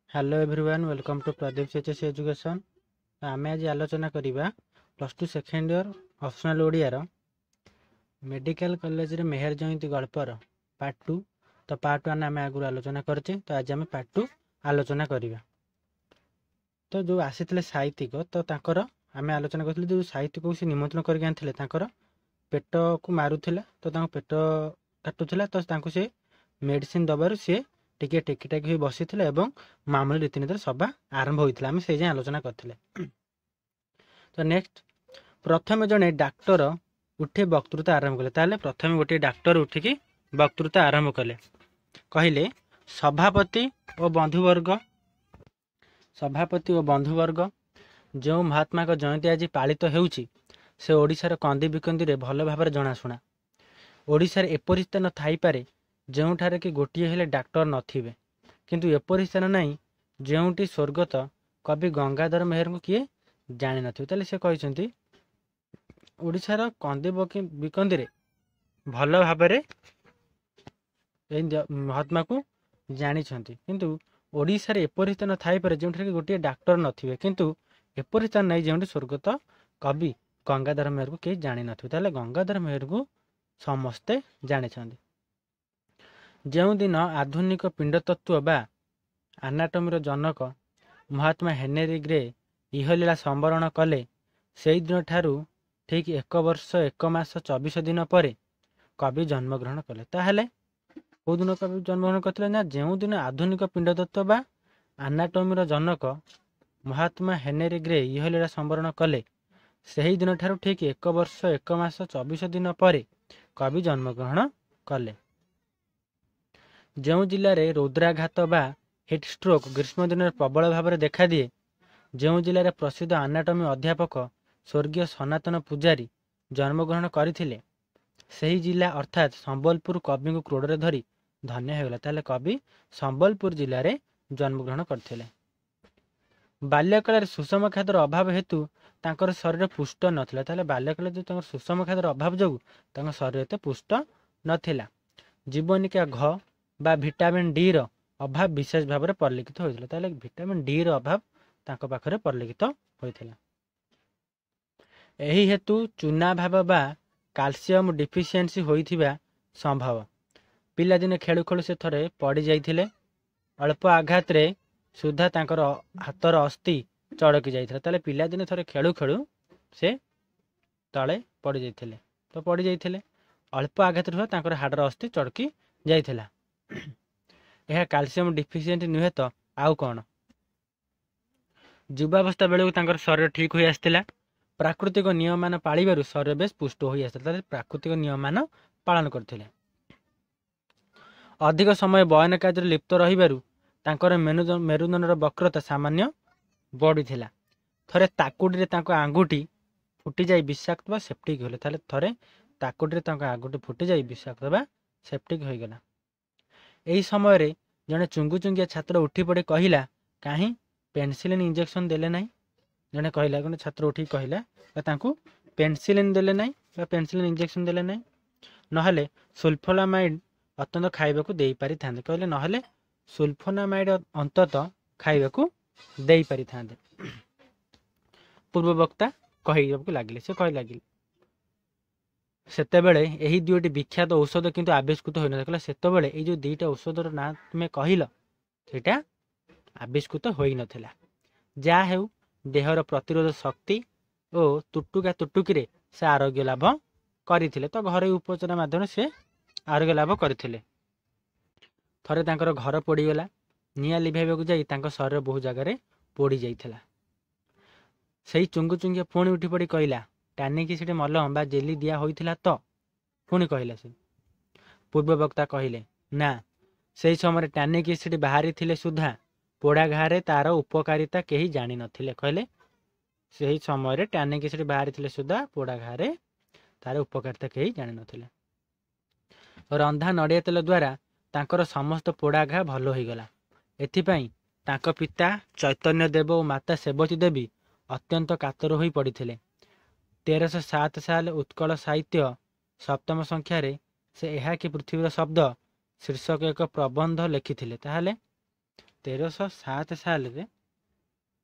Hello everyone, welcome to Pradeep CHS Education. ଆମେ ଆଜି ଆଲୋଚନା କରିବା +2 ସେକେଣ୍ଡ ଇୟର୍ ଅପସନାଲ୍ ଓଡ଼ିଆର ମେଡ଼ିକାଲ କଲେଜରେ ମେହେର ଜୟନ୍ତୀ ଗଳ୍ପର ପାର୍ଟ 2। ତ ପାର୍ଟ 1 ଆମେ ଆଗରୁ ଆଲୋଚନା କରିଛେ, ତ ଆଜି ଆମେ ପାର୍ଟ 2 ଆଲୋଚନା କରିବା। ତ ଯେଉଁ ଆସିଥିଲେ ସାହିତ୍ୟିକ, ତ ତାଙ୍କର ଆମେ ଆଲୋଚନା କରିଥିଲେ, ଯେଉଁ ସାହିତ୍ୟିକକୁ ସେ ନିମନ୍ତ୍ରଣ କରିକି ଆଣିଥିଲେ, ତାଙ୍କର ପେଟକୁ ମାରୁଥିଲା, ତ ତାଙ୍କ ପେଟ କାଟୁଥିଲା, ତ ତାଙ୍କୁ ସେ ମେଡ଼ିସିନ ଦେବାରୁ ସିଏ ଟିକେ ଟେକି ହୋଇ ବସିଥିଲେ ଏବଂ ମାମୁଲି ରୀତିନୀତିରେ ସଭା ଆରମ୍ଭ ହୋଇଥିଲା। ଆମେ ସେଇ ଯାଏଁ ଆଲୋଚନା କରିଥିଲେ। ତ ନେକ୍ସଟ, ପ୍ରଥମେ ଜଣେ ଡାକ୍ତର ଉଠି ବକ୍ତୃତା ଆରମ୍ଭ କଲେ। ତାହେଲେ ପ୍ରଥମେ ଗୋଟିଏ ଡାକ୍ତର ଉଠିକି ବକ୍ତୃତା ଆରମ୍ଭ କଲେ। କହିଲେ, ସଭାପତି ଓ ବନ୍ଧୁବର୍ଗ, ସଭାପତି ଓ ବନ୍ଧୁବର୍ଗ, ଯେଉଁ ମହାତ୍ମାଙ୍କ ଜୟନ୍ତୀ ଆଜି ପାଳିତ ହେଉଛି, ସେ ଓଡ଼ିଶାର କନ୍ଦି ବିକନ୍ଦିରେ ଭଲ ଭାବରେ ଜଣାଶୁଣା। ଓଡ଼ିଶାରେ ଏପରି ସ୍ଥାନ ଥାଇପାରେ ଯେଉଁଠାରେ କି ଗୋଟିଏ ହେଲେ ଡାକ୍ତର ନଥିବେ, କିନ୍ତୁ ଏପରି ସ୍ଥାନ ନାହିଁ ଯେଉଁଠି ସ୍ୱର୍ଗତ କବି ଗଙ୍ଗାଧର ମେହେରଙ୍କୁ କିଏ ଜାଣିନଥିବେ। ତାହେଲେ ସେ କହିଛନ୍ତି, ଓଡ଼ିଶାର କନ୍ଦି ବିକନ୍ଦିରେ ଭଲ ଭାବରେ ଏଇ ମହାତ୍ମାକୁ ଜାଣିଛନ୍ତି, କିନ୍ତୁ ଓଡ଼ିଶାରେ ଏପରି ସ୍ଥାନ ଥାଇପାରେ ଯେଉଁଠାରେ କି ଗୋଟିଏ ଡାକ୍ତର ନଥିବେ, କିନ୍ତୁ ଏପରି ସ୍ଥାନ ନାହିଁ ଯେଉଁଠି ସ୍ୱର୍ଗତ କବି ଗଙ୍ଗାଧର ମେହେରକୁ କେହି ଜାଣିନଥିବେ। ତାହେଲେ ଗଙ୍ଗାଧର ମେହେରକୁ ସମସ୍ତେ ଜାଣିଛନ୍ତି। ଯେଉଁଦିନ ଆଧୁନିକ ପିଣ୍ଡତତ୍ତ୍ୱ ବା ଆନାଟୋମିର ଜନକ ମହାତ୍ମା ହେନେରୀ ଗ୍ରେ ଇହଲୀଳା ସମ୍ବରଣ କଲେ, ସେଇଦିନଠାରୁ ଠିକ୍ 1 ବର୍ଷ 1 ମାସ 24 ଦିନ ପରେ କବି ଜନ୍ମଗ୍ରହଣ କଲେ। ତାହେଲେ କେଉଁଦିନ କବି ଜନ୍ମଗ୍ରହଣ କରିଥିଲେ ନା, ଯେଉଁଦିନ ଆଧୁନିକ ପିଣ୍ଡତତ୍ତ୍ୱ ବା ଆନାଟୋମିର ଜନକ ମହାତ୍ମା ହେନେରୀ ଗ୍ରେ ଇହଲୀଳା ସମ୍ବରଣ କଲେ, ସେହି ଦିନଠାରୁ ଠିକ୍ 1 ବର୍ଷ 1 ମାସ 24 ଦିନ ପରେ କବି ଜନ୍ମଗ୍ରହଣ କଲେ। ଯେଉଁ ଜିଲ୍ଲାରେ ରୌଦ୍ରାଘାତ ବା ହିଟ୍ ଷ୍ଟ୍ରୋକ୍ ଗ୍ରୀଷ୍ମ ଦିନରେ ପ୍ରବଳ ଭାବରେ ଦେଖାଦିଏ, ଯେଉଁ ଜିଲ୍ଲାରେ ପ୍ରସିଦ୍ଧ ଆନାଟୋମି ଅଧ୍ୟାପକ ସ୍ୱର୍ଗୀୟ ସନାତନ ପୂଜାରୀ ଜନ୍ମଗ୍ରହଣ କରିଥିଲେ, ସେହି ଜିଲ୍ଲା ଅର୍ଥାତ୍ ସମ୍ବଲପୁର କବିଙ୍କୁ କ୍ରୋଡ଼ରେ ଧରି ଧନ୍ୟ ହୋଇଗଲା। ତାହେଲେ କବି ସମ୍ବଲପୁର ଜିଲ୍ଲାରେ ଜନ୍ମଗ୍ରହଣ କରିଥିଲେ। ବାଲ୍ୟକାଳରେ ସୁଷମ ଖାଦ୍ୟର ଅଭାବ ହେତୁ ତାଙ୍କର ଶରୀର ପୁଷ୍ଟ ନଥିଲା। ତାହେଲେ ବାଲ୍ୟକାଳରେ ଯେଉଁ ତାଙ୍କର ସୁଷମ ଖାଦ୍ୟର ଅଭାବ ଯୋଗୁଁ ତାଙ୍କ ଶରୀର ଏତେ ପୁଷ୍ଟ ନଥିଲା। ଜୀବନିକା ଘ ବା ଭିଟାମିନ୍ ଡିର ଅଭାବ ବିଶେଷ ଭାବରେ ପରିଲକ୍ଷିତ ହୋଇଥିଲା। ତାହେଲେ ଭିଟାମିନ୍ ଡିର ଅଭାବ ତାଙ୍କ ପାଖରେ ପରିଲକ୍ଷିତ ହୋଇଥିଲା। ଏହି ହେତୁ ଚୁନାଭାବ ବା କାଲସିୟମ ଡିଫିସିଏନ୍ସି ହୋଇଥିବା ସମ୍ଭବ। ପିଲାଦିନେ ଖେଳୁ ଖେଳୁ ସେ ଥରେ ପଡ଼ିଯାଇଥିଲେ। ଅଳ୍ପ ଆଘାତରେ ସୁଦ୍ଧା ତାଙ୍କର ହାତର ଅସ୍ଥି ଚଡ଼କି ଯାଇଥିଲା। ତାହେଲେ ପିଲାଦିନେ ଥରେ ଖେଳୁ ଖେଳୁ ସେ ତଳେ ପଡ଼ିଯାଇଥିଲେ, ତ ପଡ଼ିଯାଇଥିଲେ, ଅଳ୍ପ ଆଘାତରେ ସୁଦ୍ଧା ତାଙ୍କର ହାଡ଼ର ଅସ୍ଥି ଚଡ଼କି ଯାଇଥିଲା। ଏହା କାଲସିୟମ ଡିଫିସିଏଣ୍ଟ ନୁହେଁ ତ ଆଉ କ'ଣ? ଯୁବାବସ୍ଥା ବେଳକୁ ତାଙ୍କର ଶରୀର ଠିକ୍ ହୋଇ ଆସିଥିଲା। ପ୍ରାକୃତିକ ନିୟମମାନ ପାଳିବାରୁ ଶରୀର ବେଶ ପୁଷ୍ଟ ହୋଇ ଆସିଥିଲା। ତାହେଲେ ପ୍ରାକୃତିକ ନିୟମମାନ ପାଳନ କରିଥିଲେ। ଅଧିକ ସମୟ ବୟନ କାର୍ଯ୍ୟରେ ଲିପ୍ତ ରହିବାରୁ ତାଙ୍କର ମେରୁଦଣ୍ଡର ବକ୍ରତା ସାମାନ୍ୟ ବଢ଼ିଥିଲା। ଥରେ ତାକୁଡ଼ିରେ ତାଙ୍କ ଆଙ୍ଗୁଠି ଫୁଟିଯାଇ ବିଷାକ୍ତ ବା ସେପ୍ଟିକ୍ ହୋଇଗଲା। ତାହେଲେ ଥରେ ତାକୁଡ଼ିରେ ତାଙ୍କ ଆଙ୍ଗୁଠି ଫୁଟିଯାଇ ବିଷାକ୍ତ ବା ସେପ୍ଟିକ୍ ହୋଇଗଲା। ଏହି ସମୟରେ ଜଣେ ଚୁଙ୍ଗୁଚୁଙ୍ଗିଆ ଛାତ୍ର ଉଠି ପଡ଼ି କହିଲା, କାହିଁ ପେନସିଲିନ୍ ଇଞ୍ଜେକ୍ସନ୍ ଦେଲେ ନାହିଁ? ଜଣେ କହିଲା, ଜଣେ ଛାତ୍ର ଉଠିକି କହିଲା ବା ତାଙ୍କୁ ପେନସିଲିନ୍ ଦେଲେ ନାହିଁ ବା ପେନସିଲିନ୍ ଇଞ୍ଜେକ୍ସନ୍ ଦେଲେ ନାହିଁ, ନହେଲେ ସୁଲଫୋନାମାଇଡ୍ ଅତ୍ୟନ୍ତ ଖାଇବାକୁ ଦେଇପାରିଥାନ୍ତେ। କହିଲେ ନହେଲେ ସୁଲଫୋନାମାଇଡ୍ ଅନ୍ତତଃ ଖାଇବାକୁ ଦେଇପାରିଥାନ୍ତେ। ପୂର୍ବବକ୍ତା କହିବାକୁ ଲାଗିଲେ, ସେ କହି ଲାଗିଲେ, ସେତେବେଳେ ଏହି ଦୁଇଟି ବିଖ୍ୟାତ ଔଷଧ କିନ୍ତୁ ଆବିଷ୍କୃତ ହୋଇନଥିଲା। କହିଲା ସେତେବେଳେ ଏଇ ଯେଉଁ ଦୁଇଟା ଔଷଧର ନାଁ ତୁମେ କହିଲ, ସେଇଟା ଆବିଷ୍କୃତ ହୋଇନଥିଲା। ଯାହା ହେଉ, ଦେହର ପ୍ରତିରୋଧ ଶକ୍ତି ଓ ତୁଟୁକା ତୁଟୁକିରେ ସେ ଆରୋଗ୍ୟ ଲାଭ କରିଥିଲେ। ତ ଘରୋଇ ଉପଚାର ମାଧ୍ୟମରେ ସେ ଆରୋଗ୍ୟ ଲାଭ କରିଥିଲେ। ଥରେ ତାଙ୍କର ଘର ପୋଡ଼ିଗଲା। ନିଆଁ ଲିଭାଇବାକୁ ଯାଇ ତାଙ୍କ ଶରୀର ବହୁ ଜାଗାରେ ପୋଡ଼ି ଯାଇଥିଲା। ସେଇ ଚୁଙ୍ଗୁଚୁଙ୍ଗିଆ ପୁଣି ଉଠି ପଡ଼ି କହିଲା, ଟାନିକ୍ ଏସିଡ୍ ମଲମ ବା ଜେଲି ଦିଆ ହୋଇଥିଲା ତ? ପୁଣି କହିଲା ସେ। ପୂର୍ବବକ୍ତା କହିଲେ, ନା, ସେହି ସମୟରେ ଟାନିକ୍ ଏସିଡ୍ ବାହାରିଥିଲେ ସୁଦ୍ଧା ପୋଡ଼ା ଘାରେ ତାର ଉପକାରିତା କେହି ଜାଣିନଥିଲେ। କହିଲେ ସେହି ସମୟରେ ଟାନିକ୍ ଏସିଡ୍ ବାହାରିଥିଲେ ସୁଦ୍ଧା ପୋଡ଼ା ଘାରେ ତାର ଉପକାରିତା କେହି ଜାଣିନଥିଲେ। ରନ୍ଧା ନଡ଼ିଆ ତେଲ ଦ୍ୱାରା ତାଙ୍କର ସମସ୍ତ ପୋଡ଼ା ଘା ଭଲ ହୋଇଗଲା। ଏଥିପାଇଁ ତାଙ୍କ ପିତା ଚୈତନ୍ୟ ଦେବ ଓ ମାତା ସେବତୀ ଦେବୀ ଅତ୍ୟନ୍ତ କାତର ହୋଇ ପଡ଼ିଥିଲେ। 1307 ସାଲ ଉତ୍କଳ ସାହିତ୍ୟ ସପ୍ତମ ସଂଖ୍ୟାରେ ସେ ଏହା କି ପୃଥିବୀର ଶବ୍ଦ ଶୀର୍ଷକ ଏକ ପ୍ରବନ୍ଧ ଲେଖିଥିଲେ। ତାହେଲେ 1307 ସାଲରେ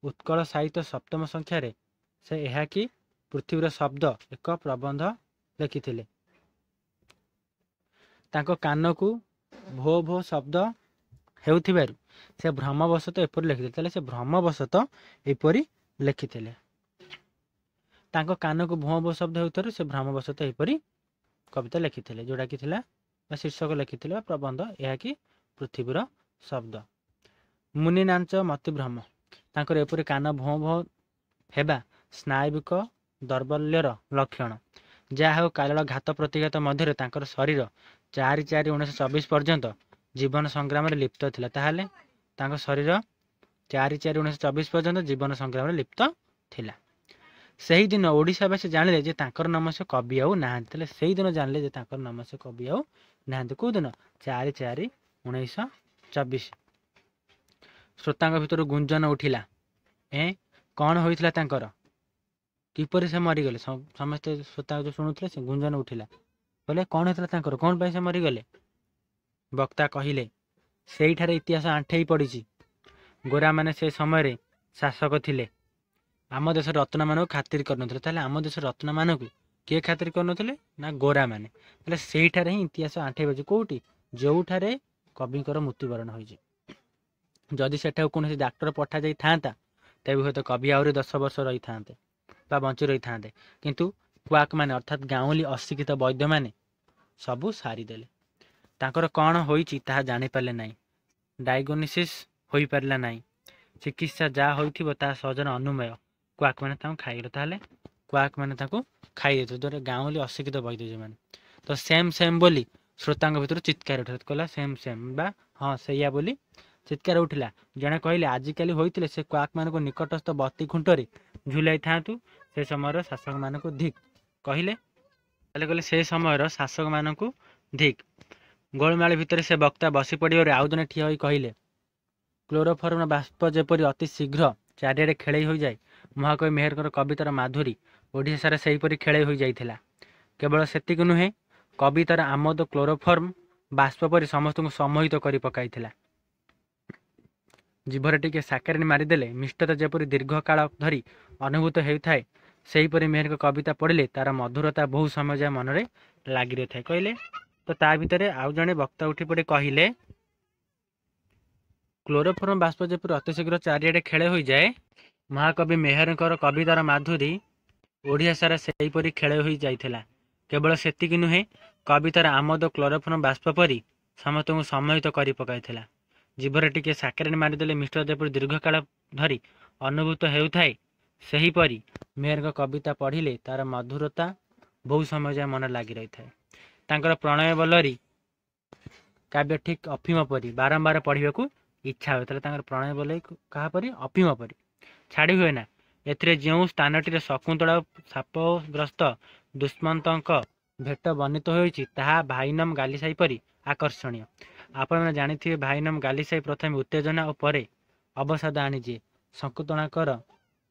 ଉତ୍କଳ ସାହିତ୍ୟ ସପ୍ତମ ସଂଖ୍ୟାରେ ସେ ଏହା କି ପୃଥିବୀର ଶବ୍ଦ ଏକ ପ୍ରବନ୍ଧ ଲେଖିଥିଲେ। ତାଙ୍କ କାନକୁ ଭୋ ଭୋ ଶବ୍ଦ ହେଉଥିବାରୁ ସେ ଭ୍ରମବଶତଃ ଏପରି ଲେଖିଥିଲେ। ତାହେଲେ ସେ ଭ୍ରମବଶତଃ ଏପରି ଲେଖିଥିଲେ। ତାଙ୍କ କାନକୁ ଭୋ ଭୋ ଶବ୍ଦ ହେଉଥିବାରୁ ସେ ଭ୍ରମବଶତଃ ଏପରି କବିତା ଲେଖିଥିଲେ, ଯେଉଁଟାକି ଥିଲା ବା ଶୀର୍ଷକ ଲେଖିଥିଲେ ବା ପ୍ରବନ୍ଧ ଏହା କି ପୃଥିବୀର ଶବ୍ଦ। ମୁନି ନାଞ୍ଚ ମତିଭ୍ରମ। ତାଙ୍କର ଏପରି କାନ ଭୋ ଭୋ ହେବା ସ୍ନାୟବିକ ଦୌର୍ବଲ୍ୟର ଲକ୍ଷଣ। ଯାହା ହେଉ, କାଲଳ ଘାତ ପ୍ରତିଘାତ ମଧ୍ୟରେ ତାଙ୍କର ଶରୀର 4/4/1924 ପର୍ଯ୍ୟନ୍ତ ଜୀବନ ସଂଗ୍ରାମରେ ଲିପ୍ତ ଥିଲା। ତାହେଲେ ତାଙ୍କ ଶରୀର 4/4/1924 ପର୍ଯ୍ୟନ୍ତ ଜୀବନ ସଂଗ୍ରାମରେ ଲିପ୍ତ ଥିଲା। ସେହିଦିନ ଓଡ଼ିଶାବାସୀ ଜାଣିଲେ ଯେ ତାଙ୍କର ନମସ୍ୟ କବି ଆଉ ନାହାନ୍ତି। ତାହେଲେ ସେଇଦିନ ଜାଣିଲେ ଯେ ତାଙ୍କର ନମସ୍ୟ କବି ଆଉ ନାହାନ୍ତି। କେଉଁଦିନ? 4/4/1924। ଶ୍ରୋତାଙ୍କ ଭିତରୁ ଗୁଞ୍ଜନ ଉଠିଲା, ଏ କ'ଣ ହୋଇଥିଲା ତାଙ୍କର, କିପରି ସେ ମରିଗଲେ? ସମସ୍ତେ ଶ୍ରୋତା ଯେଉଁ ଶୁଣୁଥିଲେ ସେ ଗୁଞ୍ଜନ ଉଠିଲା, କହିଲେ କ'ଣ ହେଇଥିଲା ତାଙ୍କର, କ'ଣ ପାଇଁ ସେ ମରିଗଲେ? ବକ୍ତା କହିଲେ, ସେଇଠାରେ ଇତିହାସ ଆଣ୍ଠେଇ ପଡ଼ିଛି। ଗୋରାମାନେ ସେ ସମୟରେ ଶାସକ ଥିଲେ। ଆମ ଦେଶର ରତ୍ନମାନଙ୍କୁ ଖାତିର କରୁନଥିଲେ। ତାହେଲେ ଆମ ଦେଶର ରତ୍ନମାନଙ୍କୁ କିଏ ଖାତିର କରୁନଥିଲେ? ନା ଗୋରାମାନେ। ତାହେଲେ ସେଇଠାରେ ହିଁ ଇତିହାସ ଆଣ୍ଠେଇ ପଡ଼ିଛି। କେଉଁଠି? ଯେଉଁଠାରେ କବିଙ୍କର ମୃତ୍ୟୁବରଣ ହୋଇଛି। ଯଦି ସେଠାକୁ କୌଣସି ଡାକ୍ତର ପଠାଯାଇଥାନ୍ତା, ତେବେ ହୁଏତ କବି ଆହୁରି 10 ବର୍ଷ ରହିଥାନ୍ତେ ବା ବଞ୍ଚି ରହିଥାନ୍ତେ। କିନ୍ତୁ କ୍ୱାକ୍ ମାନେ ଅର୍ଥାତ୍ ଗାଉଁଲି ଅଶିକ୍ଷିତ ବୈଦ୍ୟମାନେ ସବୁ ସାରିଦେଲେ। ତାଙ୍କର କ'ଣ ହୋଇଛି ତାହା ଜାଣିପାରିଲେ ନାହିଁ। ଡାଇଗ୍ନୋସିସ୍ ହୋଇପାରିଲା ନାହିଁ। ଚିକିତ୍ସା ଯାହା ହୋଇଥିବ ତାହା ସହଜରେ ଅନୁମେୟ। କ୍ୱାକ୍ ମାନେ ତାଙ୍କୁ ଖାଇଗଲେ। ତାହେଲେ କ୍ୱାକ୍ ମାନେ ତାଙ୍କୁ ଖାଇ ଦେଇଥିଲେ, ଯେଉଁଟା ଗାଉଁଲି ଅଶିକ୍ଷିତ ବୈଦ୍ୟ ଯେଉଁମାନେ। ତ ସେମ୍ ସେମ୍ ବୋଲି ଶ୍ରୋତାଙ୍କ ଭିତରୁ ଚିତ୍କାର ଉଠିଲା। କହିଲା ସେମ୍ ସେମ୍ ବା ହଁ ସେଇଆ ବୋଲି ଚିତ୍କାର ଉଠିଲା। ଜଣେ କହିଲେ, ଆଜିକାଲି ହୋଇଥିଲେ ସେ କ୍ୱାକ୍ ମାନଙ୍କୁ ନିକଟସ୍ଥ ବତି ଖୁଣ୍ଟରେ ଝୁଲାଇଥାନ୍ତୁ। ସେ ସମୟର ଶାସକମାନଙ୍କୁ ଧିକ୍ କହିଲେ। ତାହେଲେ କହିଲେ ସେ ସମୟର ଶାସକମାନଙ୍କୁ ଧିକ୍। ଗୋଳମାଳ ଭିତରେ ସେ ବକ୍ତା ବସି ପଡ଼ିବାରୁ ଆଉ ଜଣେ ଠିଆ ହୋଇ କହିଲେ, କ୍ଲୋରୋଫର୍ମର ବାଷ୍ପ ଯେପରି ଅତି ଶୀଘ୍ର ଚାରିଆଡ଼େ ଖେଳେଇ ହୋଇଯାଏ, ମହାକବି ମେହେରଙ୍କର କବିତାର ମାଧୁରୀ ଓଡ଼ିଶା ସାରା ସେହିପରି ଖେଳେଇ ହୋଇଯାଇଥିଲା। କେବଳ ସେତିକି ନୁହେଁ, କବିତାର ଆମୋଦ କ୍ଲୋରୋଫର୍ମ ବାଷ୍ପ ପରି ସମସ୍ତଙ୍କୁ ସମ୍ମୋହିତ କରି ପକାଇଥିଲା। ଜିଭରେ ଟିକେ ସାକାରିନ ମାରିଦେଲେ ମିଷ୍ଟତା ଯେପରି ଦୀର୍ଘକାଳ ଧରି ଅନୁଭୂତ ହେଉଥାଏ, ସେହିପରି ମେହେରଙ୍କ କବିତା ପଢ଼ିଲେ ତାର ମଧୁରତା ବହୁ ସମୟ ଯାଏ ମନରେ ଲାଗି ରହିଥାଏ। କହିଲେ ତ ତା ଭିତରେ ଆଉ ଜଣେ ବକ୍ତା ଉଠି ପଡ଼ି କହିଲେ, କ୍ଲୋରୋଫର୍ମ ବାଷ୍ପ ଯେପରି ଅତି ଶୀଘ୍ର ଚାରିଆଡ଼େ ଖେଳ ହୋଇଯାଏ, ମହାକବି ମେହେରଙ୍କର କବିତାର ମାଧୁରୀ ଓଡ଼ିଶା ସାରା ସେହିପରି ଖେଳ ହୋଇଯାଇଥିଲା। କେବଳ ସେତିକି ନୁହେଁ, କବିତାର ଆମୋଦ କ୍ଲୋରୋଫର୍ମ ବାଷ୍ପ ପରି ସମସ୍ତଙ୍କୁ ସମ୍ମୋହିତ କରି ପକାଇଥିଲା। ଜିଭରେ ଟିକେ ସାକାରିନ ମାରିଦେଲେ ମିଷ୍ଟତା ଯେପରି ଦୀର୍ଘକାଳ ଧରି ଅନୁଭୂତ ହେଉଥାଏ, ସେହିପରି ମେହେରଙ୍କ କବିତା ପଢ଼ିଲେ ତାର ମଧୁରତା ବହୁ ସମୟ ଯାଏ ମନରେ ଲାଗି ରହିଥାଏ। ତାଙ୍କର ପ୍ରଣୟ ବଲ୍ଲରୀ କାବ୍ୟ ଠିକ୍ ଅଫିମ ପରି ବାରମ୍ବାର ପଢ଼ିବାକୁ ଇଚ୍ଛା ହୁଏ। ତାହେଲେ ତାଙ୍କର ପ୍ରଣୟ ବଲ୍ଲରୀ କାହା ପରି? ଅଫିମ ପରି, ଛାଡ଼ି ହୁଏ ନା। ଏଥିରେ ଯେଉଁ ସ୍ଥାନଟିରେ ଶକୁନ୍ତଳା ସାପଗ୍ରସ୍ତ ଦୁଷ୍ମନ୍ତଙ୍କ ଭେଟ ବର୍ଣ୍ଣିତ ହୋଇଛି, ତାହା ଭାଇନମ ଗାଲିସାଇ ପରି ଆକର୍ଷଣୀୟ। ଆପଣମାନେ ଜାଣିଥିବେ, ଭାଇନମ ଗାଲିସାଇ ପ୍ରଥମେ ଉତ୍ତେଜନା ଓ ପରେ ଅବସାଦ ଆଣିଦିଏ। ଶକୁନ୍ତଳାଙ୍କର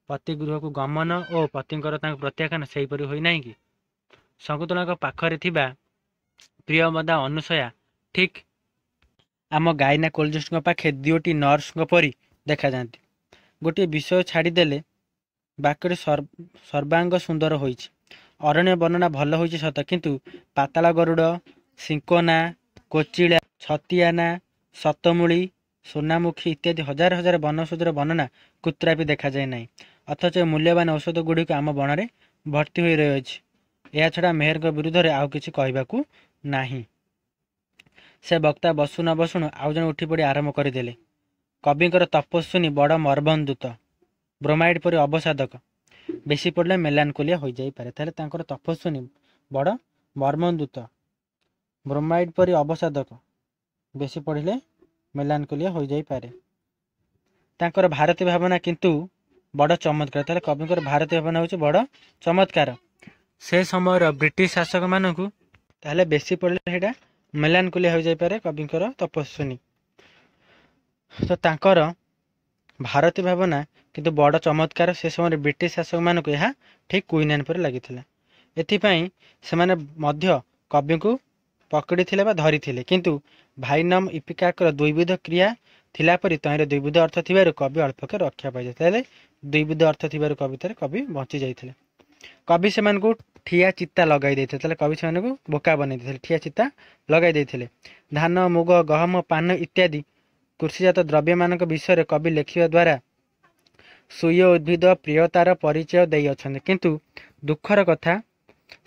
ପତିଗୃହକୁ ଗମନ ଓ ପତିଙ୍କର ତାଙ୍କୁ ପ୍ରତ୍ୟାଖ୍ୟାନ ସେହିପରି ହୋଇନାହିଁ କି? ଶକୁନ୍ତଳାଙ୍କ ପାଖରେ ଥିବା ପ୍ରିୟମ୍ବଦା, ଅନୁସୟା ଠିକ୍ ଆମ ଗାଇନାକୋଲୋଜିଷ୍ଟଙ୍କ ପାଖେ ଦୁଇଟି ନର୍ସଙ୍କ ପରି ଦେଖାଯାଆନ୍ତି। ଗୋଟିଏ ବିଷୟ ଛାଡ଼ିଦେଲେ ବାକ୍ୟଟି ସର୍ବାଙ୍ଗ ସୁନ୍ଦର ହୋଇଛି। ଅରଣ୍ୟ ବର୍ଣ୍ଣନା ଭଲ ହୋଇଛି ସତ, କିନ୍ତୁ ପାତାଳ ଗରୁଡ଼, ସିଙ୍କୋନା, କୋଚିଳା, ଛତିଆନା, ଶତମୂଳି, ସୋନାମୁଖୀ ଇତ୍ୟାଦି ହଜାର ହଜାର ବନୌଷଧିର ବର୍ଣ୍ଣନା କୁତ୍ରାପି ଦେଖାଯାଏ ନାହିଁ। ଅଥଚ ଏ ମୂଲ୍ୟବାନ ଔଷଧ ଗୁଡ଼ିକ ଆମ ବଣରେ ଭର୍ତ୍ତି ହୋଇ ରହିଅଛି। ଏହାଛଡ଼ା ମେହେରଙ୍କ ବିରୁଦ୍ଧରେ ଆଉ କିଛି କହିବାକୁ ନାହିଁ। ସେ ବକ୍ତା ବସୁ ନ ବସୁଣୁ ଆଉ ଜଣେ ଉଠି ପଡ଼ି ଆରମ୍ଭ କରିଦେଲେ, କବିଙ୍କର ତପସ୍ୱିନୀ ବଡ଼ ମର୍ମନ୍ତୁଦ, ବ୍ରୋମାଇଡ୍ ପରି ଅବସାଦକ, ବେଶୀ ପଡ଼ିଲେ ମେଲାନକୋଲିଆ ହୋଇଯାଇପାରେ। ତାହେଲେ ତାଙ୍କର ତପସ୍ୱିନୀ ବଡ଼ ମର୍ମନ୍ତୁଦ, ବ୍ରୋମାଇଡ୍ ପରି ଅବସାଦକ, ବେଶୀ ପଢ଼ିଲେ ମେଲାନକୋଲିଆ ହୋଇଯାଇପାରେ। ତାଙ୍କର ଭାରତୀ ଭାବନା କିନ୍ତୁ ବଡ଼ ଚମତ୍କାର। ତାହେଲେ କବିଙ୍କର ଭାରତୀ ଭାବନା ହେଉଛି ବଡ଼ ଚମତ୍କାର। ସେ ସମୟର ବ୍ରିଟିଶ ଶାସକମାନଙ୍କୁ, ତାହେଲେ ବେଶୀ ପଡ଼ିଲେ ସେଇଟା ମେଲାନକୋଲିଆ ହୋଇଯାଇପାରେ କବିଙ୍କର ତପସ୍ୱିନୀ। ତ ତାଙ୍କର ଭାରତୀ ଭାବନା କିନ୍ତୁ ବଡ଼ ଚମତ୍କାର। ସେ ସମୟରେ ବ୍ରିଟିଶ ଶାସକମାନଙ୍କୁ ଏହା ଠିକ୍ କୁଇନାନ୍ ପରି ଲାଗିଥିଲା। ଏଥିପାଇଁ ସେମାନେ ମଧ୍ୟ କବିଙ୍କୁ ପକଡ଼ିଥିଲେ ବା ଧରିଥିଲେ। କିନ୍ତୁ ଭାଇନମ୍ ଇପିକାକର ଦ୍ୱିବିଧ କ୍ରିୟା ଥିଲା ପରି ତହିଁରେ ଦ୍ୱିବିଧ ଅର୍ଥ ଥିବାରୁ କବି ଅଳ୍ପକେ ରକ୍ଷା ପାଇଯାଇଥିଲେ। ତାହେଲେ ଦ୍ୱିବିଧ ଅର୍ଥ ଥିବାରୁ କବିତାରେ କବି ବଞ୍ଚି ଯାଇଥିଲେ। କବି ସେମାନଙ୍କୁ ଠିଆ ଚିତା ଲଗାଇ ଦେଇଥିଲେ। ତାହେଲେ କବି ସେମାନଙ୍କୁ ବୋକା ବନେଇ ଦେଇଥିଲେ, ଠିଆ ଚିତା ଲଗାଇ ଦେଇଥିଲେ। ଧାନ, ମୁଗ, ଗହମ, ପାନ ଇତ୍ୟାଦି କୃଷିଜାତ ଦ୍ରବ୍ୟମାନଙ୍କ ବିଷୟରେ କବି ଲେଖିବା ଦ୍ୱାରା ସ୍ୱୀୟ ଉଦ୍ଭିଦ ପ୍ରିୟତାର ପରିଚୟ ଦେଇଅଛନ୍ତି। କିନ୍ତୁ ଦୁଃଖର କଥା,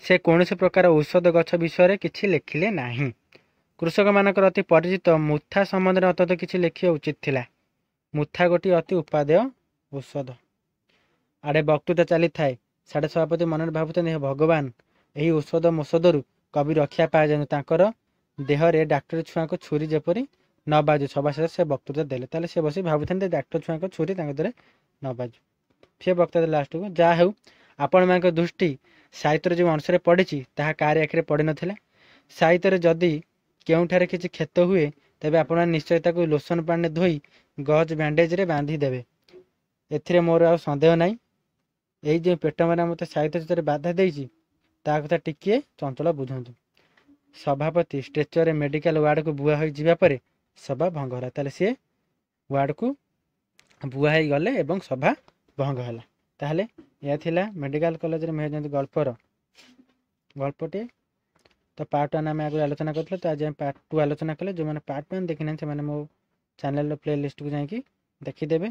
ସେ କୌଣସି ପ୍ରକାର ଔଷଧ ଗଛ ବିଷୟରେ କିଛି ଲେଖିଲେ ନାହିଁ। କୃଷକମାନଙ୍କର ଅତି ପରିଚିତ ମୁଥା ସମ୍ବନ୍ଧରେ ଅନ୍ତତଃ କିଛି ଲେଖିବା ଉଚିତ ଥିଲା। ମୁଥା ଗୋଟିଏ ଅତି ଉପାଦେୟ ଔଷଧ। ଆଡ଼େ ବକ୍ତୃତା ଚାଲିଥାଏ, ସାଡ଼େ ସଭାପତି ମନରେ ଭାବୁଛନ୍ତି, ହେ ଭଗବାନ, ଏହି ଔଷଧ ମୋଷଦରୁ କବି ରକ୍ଷା ପାଇଯାଆନ୍ତୁ, ତାଙ୍କର ଦେହରେ ଡାକ୍ତର ଛୁଆଙ୍କ ଛୁରୀ ଯେପରି ନ ବାଜୁ। ସଭା ଶେଷରେ ସେ ବକ୍ତୃତା ଦେଲେ। ତାହେଲେ ସେ ବସି ଭାବୁଛନ୍ତି ଡାକ୍ତର ଛୁଆଙ୍କ ଛୁରୀ ତାଙ୍କ ଦେହରେ ନ ବାଜୁ। ସେ ବକ୍ତୃତା ଦେଲେ ଲାଷ୍ଟକୁ, ଯାହା ହେଉ ଆପଣମାନଙ୍କ ଦୃଷ୍ଟି ସାହିତ୍ୟରେ ଯେଉଁ ଅଂଶରେ ପଡ଼ିଛି ତାହା କାହାରି ଆଖିରେ ପଡ଼ିନଥିଲା। ସାହିତ୍ୟରେ ଯଦି କେଉଁଠାରେ କିଛି କ୍ଷତ ହୁଏ, ତେବେ ଆପଣମାନେ ନିଶ୍ଚୟ ତାକୁ ଲୋସନ ପାଣିରେ ଧୋଇ ଗଜ ବ୍ୟାଣ୍ଡେଜରେ ବାନ୍ଧି ଦେବେ, ଏଥିରେ ମୋର ଆଉ ସନ୍ଦେହ ନାହିଁ। ଏଇ ଯେଉଁ ପେଟ ମରା ମୋତେ ସାହିତ୍ୟ ଚିତ୍ରରେ ବାଧା ଦେଇଛି, ତା କଥା ଟିକିଏ ଚଞ୍ଚଳ ବୁଝନ୍ତୁ। ସଭାପତି ଷ୍ଟ୍ରେଚରରେ ମେଡ଼ିକାଲ ୱାର୍ଡ଼କୁ ବୁହା ହୋଇଯିବା ପରେ ସଭା ଭଙ୍ଗ ହେଲା। ତାହେଲେ ସିଏ ୱାର୍ଡ଼କୁ ବୁହା ହେଇଗଲେ ଏବଂ ସଭା ଭଙ୍ଗ ହେଲା। ତାହେଲେ ଏହା ଥିଲା ମେଡ଼ିକାଲ କଲେଜରେ ମେହେର ଜୟନ୍ତୀ ଗଳ୍ପର ଗଳ୍ପଟିଏ। ତ ପାର୍ଟ 1 ଆମେ ଆଗରୁ ଆଲୋଚନା କରିଥିଲେ, ତ ଆଜି ଆମେ ପାର୍ଟ 2 ଆଲୋଚନା କଲେ। ଯେଉଁମାନେ ପାର୍ଟ 1 ଦେଖିନାହାନ୍ତି, ସେମାନେ ମୋ ଚ୍ୟାନେଲର ପ୍ଲେ ଲିଷ୍ଟକୁ ଯାଇକି ଦେଖିଦେବେ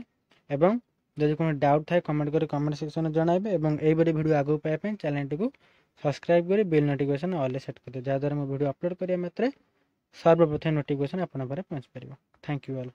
ଏବଂ ଯଦି କୌଣସି ଡାଉଟ୍ ଥାଏ କମେଣ୍ଟ କରି କମେଣ୍ଟ ସେକ୍ସନରେ ଜଣାଇବେ ଏବଂ ଏହିପରି ଭିଡ଼ିଓ ଆଗକୁ ପାଇବା ପାଇଁ ଚ୍ୟାନେଲଟିକୁ ସବସ୍କ୍ରାଇବ୍ କରି ବେଲ୍ ନୋଟିଫିକେସନ୍ ଅଲ୍ରେ ସେଟ୍ କରିଦେବେ, ଯାହାଦ୍ୱାରା ମୁଁ ଭିଡ଼ିଓ ଅପଲୋଡ଼ କରିବା ମାତ୍ରେ ସର୍ବପ୍ରଥମେ ନୋଟିଫିକେସନ୍ ଆପଣଙ୍କ ପାଖରେ ପହଞ୍ଚିପାରିବ। Thank you all.